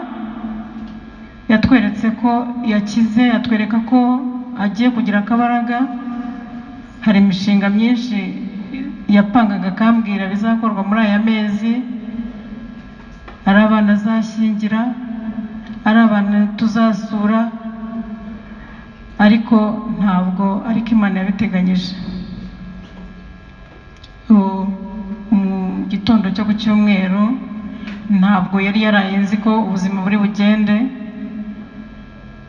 yatweretse ko yakize, yatwereka ko agiye kugira akabaraga. Hari imishinga myinshi yapangaga akambwira bizakorwa muri aya mezi, ari abana azashyingira, ari abantu tuzasura, ariko ntabwo ariko Imana yabiteganyije. Mu gitondo cyo ku cyumweru ntabwo yari yaraye nzi ko ubuzima buri bugende.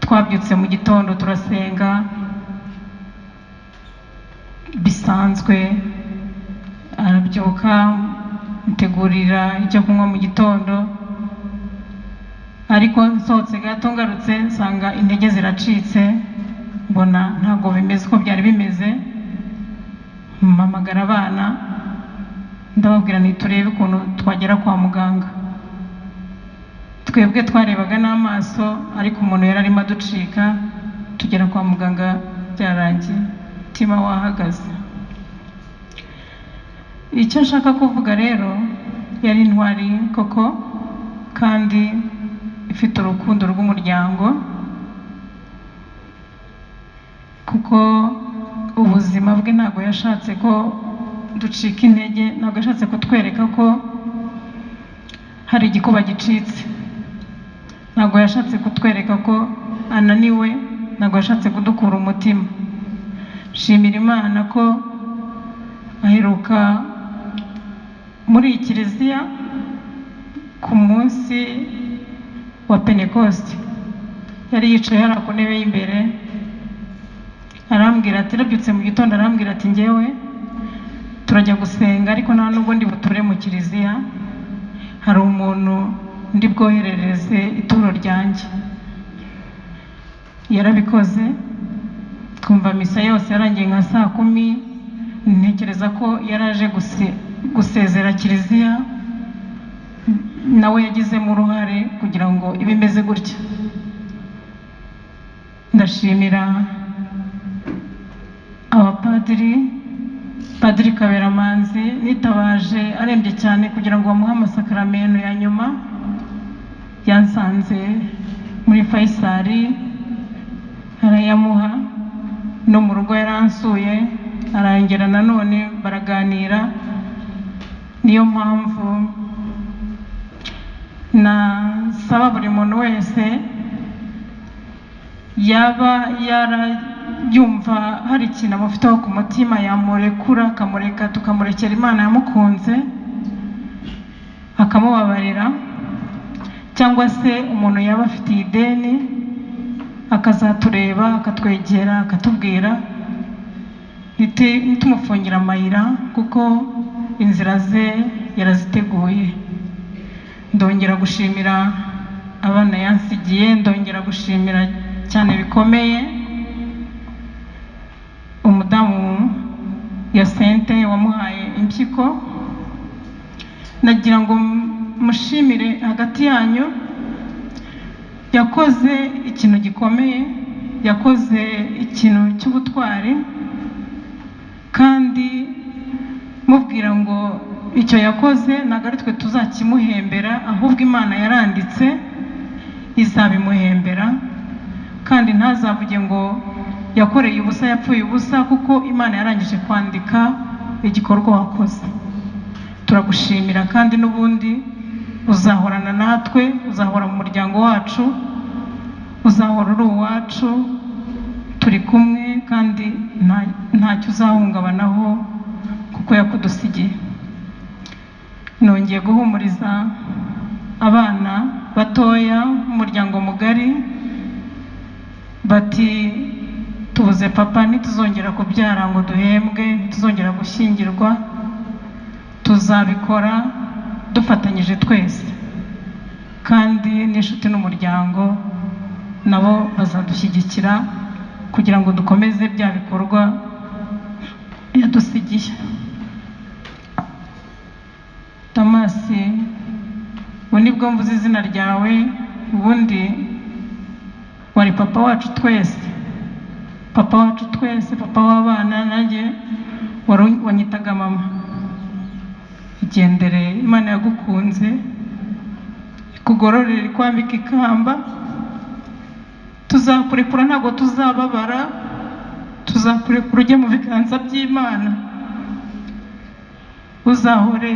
Twabyutse mu gitondo turasenga bisanzwe, Arabyuka, mutegurira icyo kunywa mu gitondo, ariko nsohotse gato ngarutse nsanga intege ziracitse, mbona ntabwo bimeze uko byari bimeze. Mpamagara abana ndababwira nti turebe ukuntu twagera kwa muganga. Twebwe twarebaga n'amaso, ariko umuntu yari arimo aducika. Tugera kwa muganga byarangiye, umutima wahagaze. Icyo nshaka kuvuga rero, yari intwari koko kandi ifite urukundo rw'umuryango, kuko ubuzima bwe ntabwo yashatse ko ducika intege, ntabwo yashatse kutwereka ko hari igikuba gicitse, ntabwo yashatse kutwereka ko ananiwe, ntabwo yashatse kudukura umutima. Shimira Imana ko aheruka muri iyi kiliziya ku munsi wa Pentekoste, yari yicaye hariya ku ntebe y'imbere, arambwira ati, arabyutse mu gitondo arambwira ati njyewe turajya gusenga, ariko nta nubwo ndi buture mu kiliziya, hari umuntu ndi bwoherereze ituro ryanjye. Yarabikoze, twumva misa yose yarangiye nka saa 10. Ntekereza ko yaraje gusezera kiliziya, nawe yagizemo uruhare kugira ngo ibe imeze gutya. Ndashimira abapadiri, Padiri Kaberamanzi nitabaje arembye cyane kugira ngo bamuhe amasakaramentu ya nyuma, yansanze muri Faisal arayamuha, no mu rugo yaransuye arangera nanone baraganira. Niyo mpamvu nasaba buri muntu wese yaba yarayumva hari ikintu amufiteho ku mutima, yamurekura akamureka, tukamurekera Imana yamukunze akamubabarira, cyangwa se umuntu yaba afitiye ideni akazatureba akatwegera akatubwira, ntitumufungira amayira kuko inzira ze yaraziteguye. Ndongera gushimira abana yansigiye, ndongera gushimira cyane bikomeye umudamu Yasente wamuhaye impyiko. Nagira ngo mushimire hagati yanyu, yakoze ikintu gikomeye, yakoze ikintu cy'ubutwari, kandi mubwira ngo icyo yakoze ntabwo ari twe tuzakimuhembera, ahubwo Imana yaranditse izabimuhembera, kandi ntazavuge ngo yakoreye ubusa, yapfuye ubusa, kuko Imana yarangije kwandika igikorwa wakoze. Turagushimira kandi n'ubundi uzahorana natwe, uzahora mu muryango wacu, uzahora uri uwacu, turi kumwe kandi ntacyo uzahungabanaho kuko yakudusigiye. Nongeye guhumuriza abana batoya umuryango mugari bati tubuze papa, ntituzongera kubyara ngo duhembwe, ntituzongera gushyingirwa, tuzabikora dufatanyije twese, kandi n'inshuti n'umuryango nabo bazadushyigikira kugira ngo dukomeze bya bikorwa yadusigiye. Tomasi, ubu nibwo mvuze izina ryawe, ubundi wari papa wacu twese, papa wacu twese, papa w'abana, nanjye wanyitaga mama. Igendere, Imana yagukunze ikugororere, ikwambika ikamba. Tuzakurekura, ntabwo tuzababara, tuzakurekura ujye mu biganza by'Imana, uzahore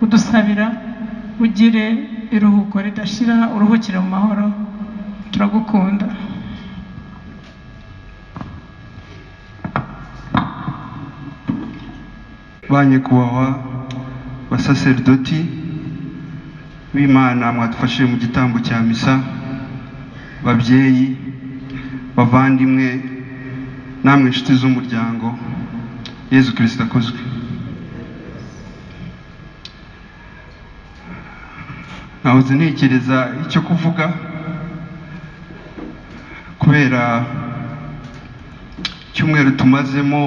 udusabira, ugire iruhuko ridashira, uruhukire mu mahoro. Turagukunda. Ba nyakubahwa basaserdoti b'Imana mwadufashije mu gitambo cya misa, babyeyi, bavandimwe, namwe inshuti z'umuryango, Yezu Kristo akuzwe. Nahoze ntekereza icyo kuvuga kubera icyumweru tumazemo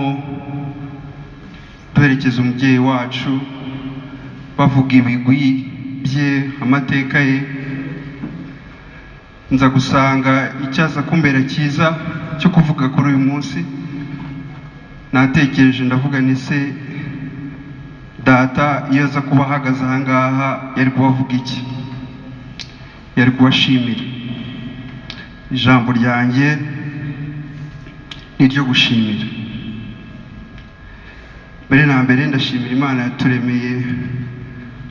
duherekeza umubyeyi wacu, bavuga ibigwi bye, amateka ye. Nza gusanga icyaza kumbera cyiza cyo kuvuga kuri uyu munsi, natekereje ndavuga nti se data iyo aza kuba ahagaze aha ngaha yari kubavuga iki? Yari kubashimira. Ijambo ryanjye ni iryo gushimira. Mbere na mbere ndashimira Imana yaturemeye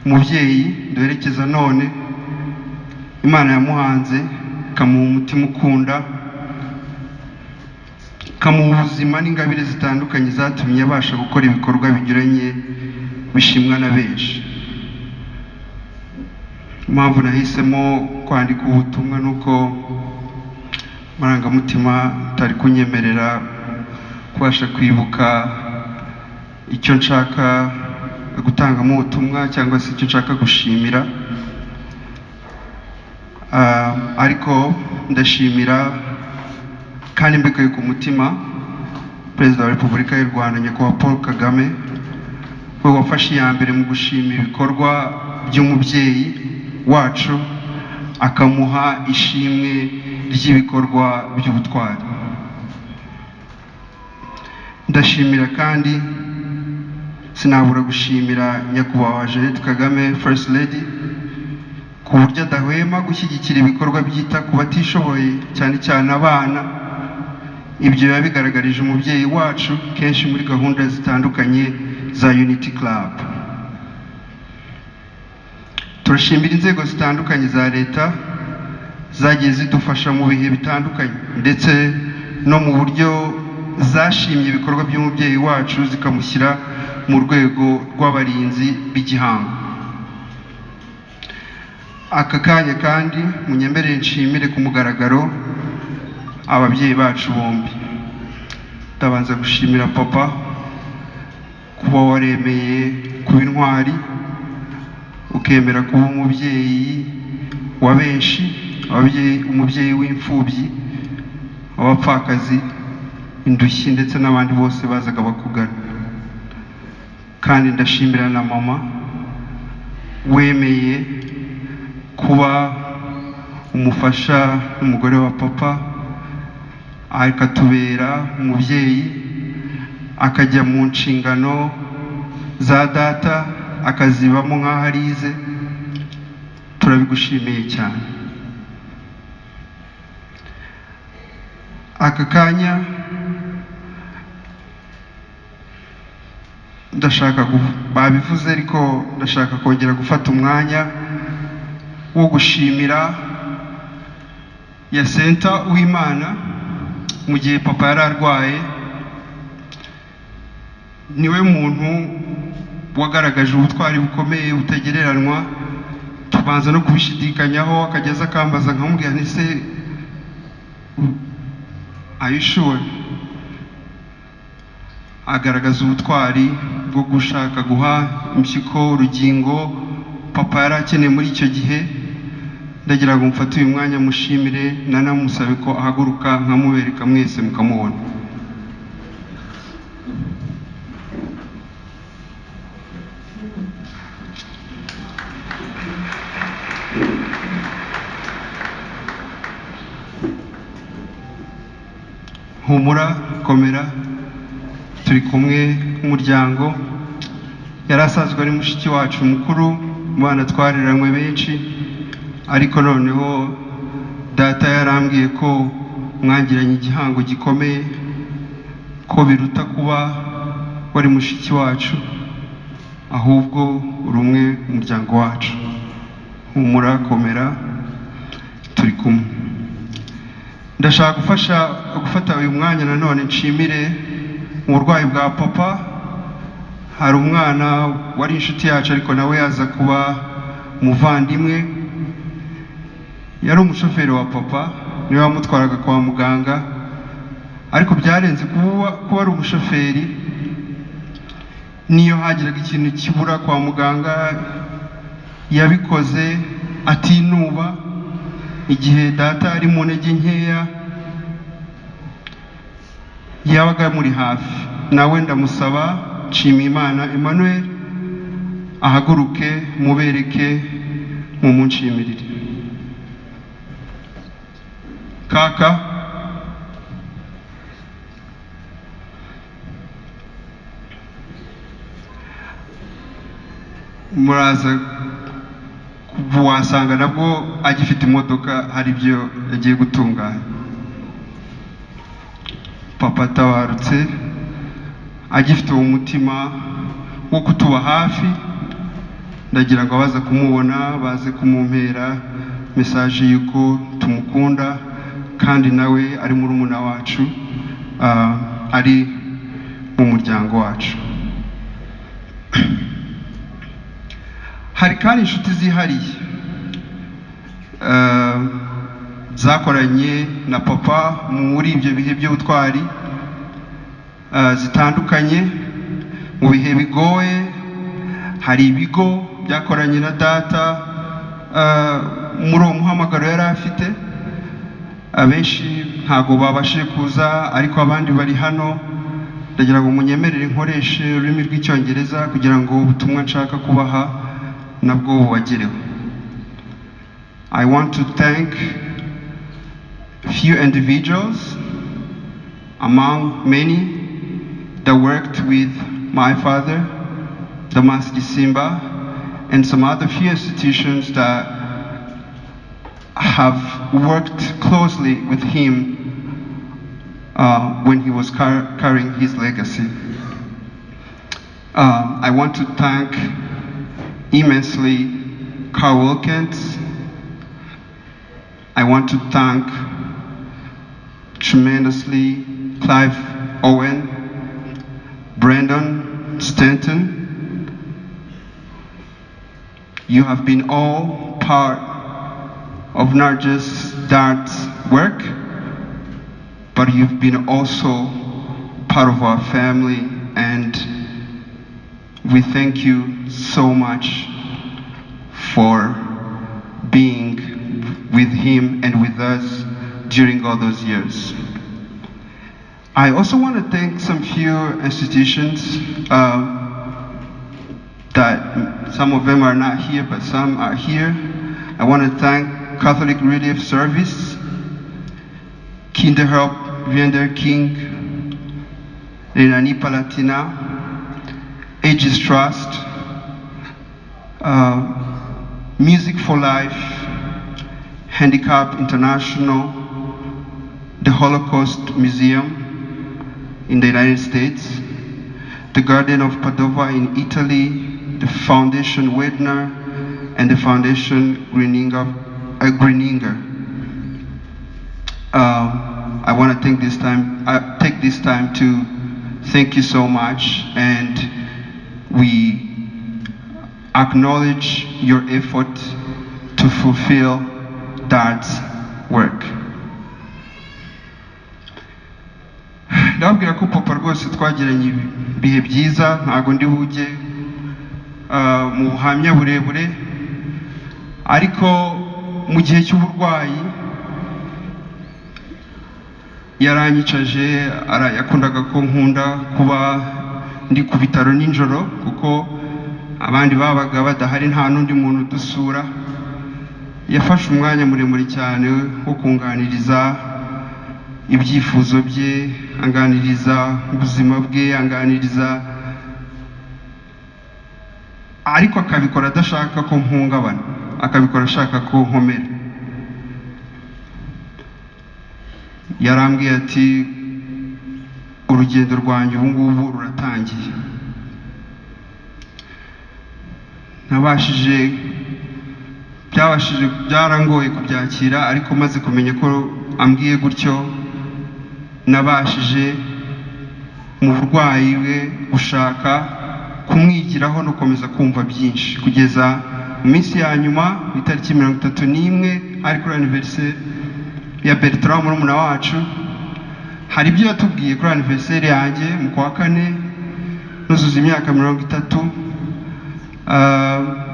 umubyeyi duherekeza none. Imana yamuhanze ikamuha umutima ukunda, ikamuha ubuzima n'ingabire zitandukanye zatumye abasha gukora ibikorwa binyuranye bishimwa na benshi. Impamvu nahisemo kwandika ubutumwa ni uko amarangamutima atari kunyemerera kubasha kwibuka icyo nshaka gutangamo ubutumwa cyangwa se icyo nshaka gushimira. Ariko ndashimira kandi mbikuye ku mutima Perezida wa Repubulika y'u Rwanda Nyakubahwa Paul Kagame, we wafashe iya mbere mu gushima ibikorwa by'umubyeyi wacu, akamuha ishimwe ry'ibikorwa by'ubutwari. Ndashimira kandi sinabura gushimira Nyakubahwa Jeannette Kagame First Lady ku buryo adahwema gushyigikira ibikorwa byita ku batishoboye, cyane cyane abana. Ibyo biba bigaragarije umubyeyi wacu kenshi muri gahunda zitandukanye za Unity Club. Turashimira inzego zitandukanye za leta zagiye zidufasha mu bihe bitandukanye, ndetse no mu buryo zashimye ibikorwa by'umubyeyi wacu zikamushyira mu rwego rw'abarinzi b'igihango. Aka kanya kandi munyemerere nshimire ku mugaragaro ababyeyi bacu bombi. Ndabanza gushimira papa kuba waremeye kuba intwari, ukemera kuba umubyeyi wa benshi, umubyeyi w'imfubyi, abapfakazi, indushyi ndetse n'abandi bose bazaga bakugana. Kandi ndashimira na mama wemeye kuba umufasha n'umugore wa papa, akatubera umubyeyi, akajya mu nshingano za data akazibamo nk'aho arize. Turabigushimiye cyane. Aka kanya ndashaka babivuze, ariko ndashaka kongera gufata umwanya wo gushimira Yasenta Uwimana. Mu gihe papa yari arwaye, niwe muntu wagaragaje ubutwari bukomeye butagereranywa. Tubanza no kubishidikanyaho, akageza akambaza nkamubwira nti se are you sure? Agaragaza ubutwari bwo gushaka guha impyiko urugingo papa yari akeneye muri icyo gihe. Ndagira ngo mfate uyu mwanya mushimire, nanamusabe ko ahaguruka nkamubereka mwese mukamubona. Humura, komera, turi kumwe nk'umuryango. Yari asanzwe ari mushiki wacu mukuru, mu bana twareranywe benshi, ariko noneho data yarambwiye ko mwangiranye igihango gikomeye, ko biruta kuba wari mushiki wacu, ahubwo uri umwe mu muryango wacu. Humura, komera, turi kumwe. Ndashaka gufata uyu mwanya nanone nshimire uburwayi bwa papa. Hari umwana wari inshuti yacu ariko nawe yaza kuba umuvandimwe, yari umushoferi wa papa, niwe wamutwaraga kwa muganga, ariko byarenze kuba ari umushoferi. Niyo hagiraga ikintu kibura kwa muganga yabikoze atinuba igihe data ari mu ntege nkeya yabaga muri hafi. Nawe ndamusaba Nshimiyimana Emmanuel ahaguruke mubereke mumunshimirire. Kaka muraza wasanga nabwo agifite imodoka hari ibyo yagiye gutunganya. Papa atabarutse agifite uwo mutima wo kutuba hafi, ndagira ngo abaza kumubona baze kumumpera message yuko tumukunda kandi nawe ari murumuna wacu, ari mu muryango wacu. Hari kandi inshuti zihariye zakoranye na papa muri ibyo bihe by'ubutwari zitandukanye mu bihe bigoye. Hari ibigo byakoranye na data muri uwo muhamagaro yari afite, abenshi ntago babashije kuza ariko abandi bari hano. Ndagira ngo munyemerere nkoreshe ururimi rw'Icyongereza kugira ngo ubutumwa nshaka kubaha nabwo bubagereho. I want to thank few individuals among many that worked with my father, Damas Gisimba, and some other few institutions that have worked closely with him when he was carrying his legacy. I want to thank immensely Carl Wilkins. I want to thank tremendously Clive Owen, Brandon Stanton. You have been all part of not just Dad's work, but you've been also part of our family, and we thank you so much for being with him and with us during all those years. I also want to thank some few institutions that some of them are not here, but some are here. I want to thank Catholic Relief Service, Kinderhelp King, Rhenania Palatinat, Aegis Trust, Music for Life, Handicap International, the Holocaust Museum in the United States, the Garden of Padova in Italy, the Foundation Wedner, and the Foundation Grüninger. I want to take this time to thank you so much, and we acknowledge your effort to fulfill Dad's work. Ndababwira ko papa rwose twagiranye ibihe byiza, ntago ndi bujye mu buhamya burebure, ariko mu gihe cy'uburwayi yaranyicaje, yakundaga ko nkunda kuba ndi ku bitaro nijoro kuko abandi babaga badahari nta n'undi muntu udusura. Yafashe umwanya muremure cyane wo kunganiriza ibyifuzo bye, anganiriza ubuzima bwe, anganiriza, ariko akabikora adashaka ko mpungabana, akabikora ashaka ko nkomera. Yarambwiye ati urugendo rwanjye ubu ngubu ruratangiye. Nabashije, byabashije, byarangoye kubyakira, ariko maze kumenya ko ambwiye gutyo, nabashije mu burwayi bwe gushaka kumwigiraho no gukomeza kumva byinshi kugeza mu minsi ya nyuma, ku itariki 31 ari kuri anniversaire ya Bertrand murumuna wacu. Hari ibyo yatubwiye kuri anniversaire yanjye mu kwa kane nuzuza imyaka 30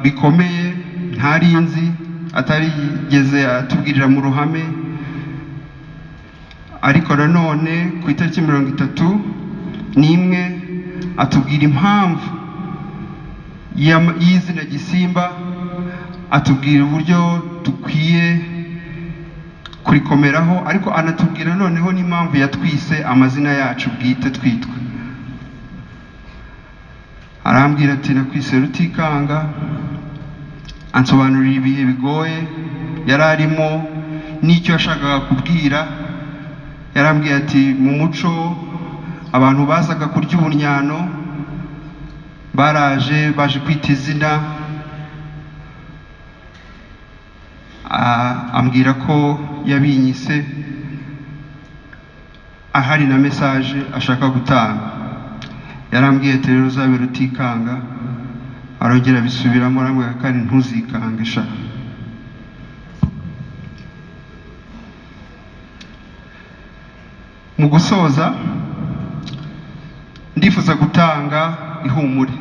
bikomeye ntari nzi, atarigeze atubwirira mu ruhame, ariko nanone ku itariki 31 atubwira impamvu y'izina Gisimba, atubwira uburyo dukwiye kurikomeraho, ariko anatubwira noneho n'impamvu yatwise amazina yacu bwite twitwa. Arambwira ati nakwise Rutikanga, ansobanurira ibihe bigoye yari arimo n'icyo yashakaga kubwira. Yarambwiye ati mu muco abantu bazaga kurya ubunyano baraje baje kwita izina, ambwira ko yabinyise ahari na message ashaka gutanga. Yarambwiye ati rero uzabe Rutikanga, arongera bisubiramo arambwira kandi ntuzikange sha. Mu gusoza ndifuza gutanga ihumure,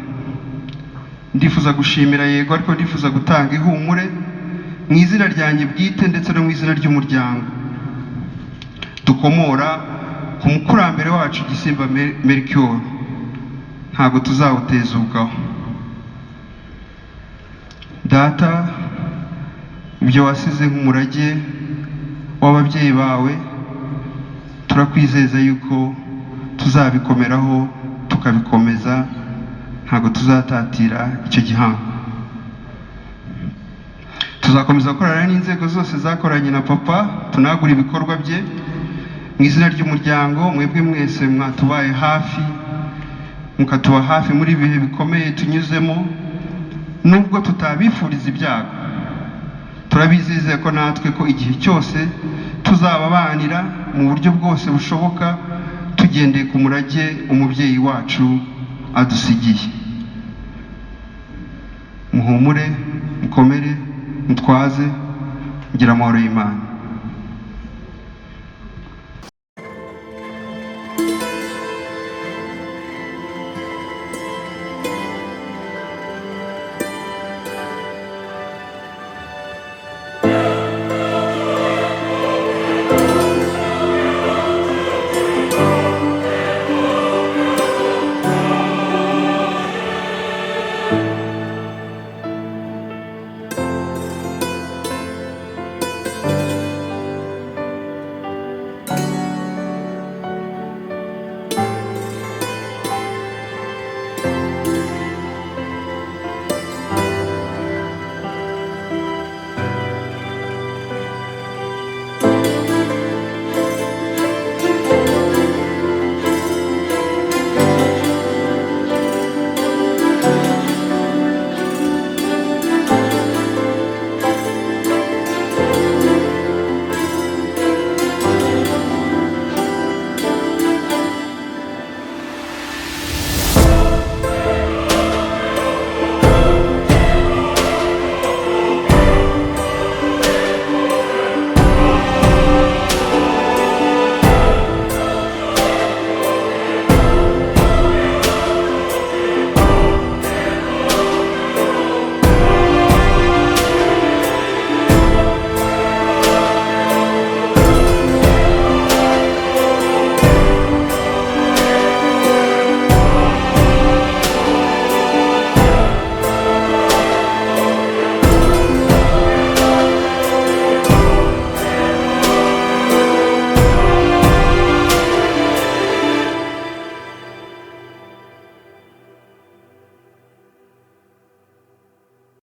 ndifuza gushimira yego, ariko ndifuza gutanga ihumure mu izina ryanjye bwite ndetse no mu izina ry'umuryango dukomora ku mukurambere wacu Gisimba Melchior. Ntabwo tuzawutezukaho. Data, ibyo wasize nk'umurage w'ababyeyi bawe turakwizeza yuko tuzabikomeraho tukabikomeza, ntabwo tuzatatira icyo gihango. Tuzakomeza gukorana n'inzego zose zakoranye na papa, tunagura ibikorwa bye. Mu izina ry'umuryango, mwebwe mwese mwatubaye hafi, mukatuba hafi muri ibihe bikomeye tunyuzemo, nubwo tutabifuriza ibyago, turabizeza ko natwe ko igihe cyose tuzababanira mu buryo bwose bushoboka, tugendeye ku murage umubyeyi wacu adusigiye. Muhumure, mukomere, mutwaze, mugira amahoro y'Imana.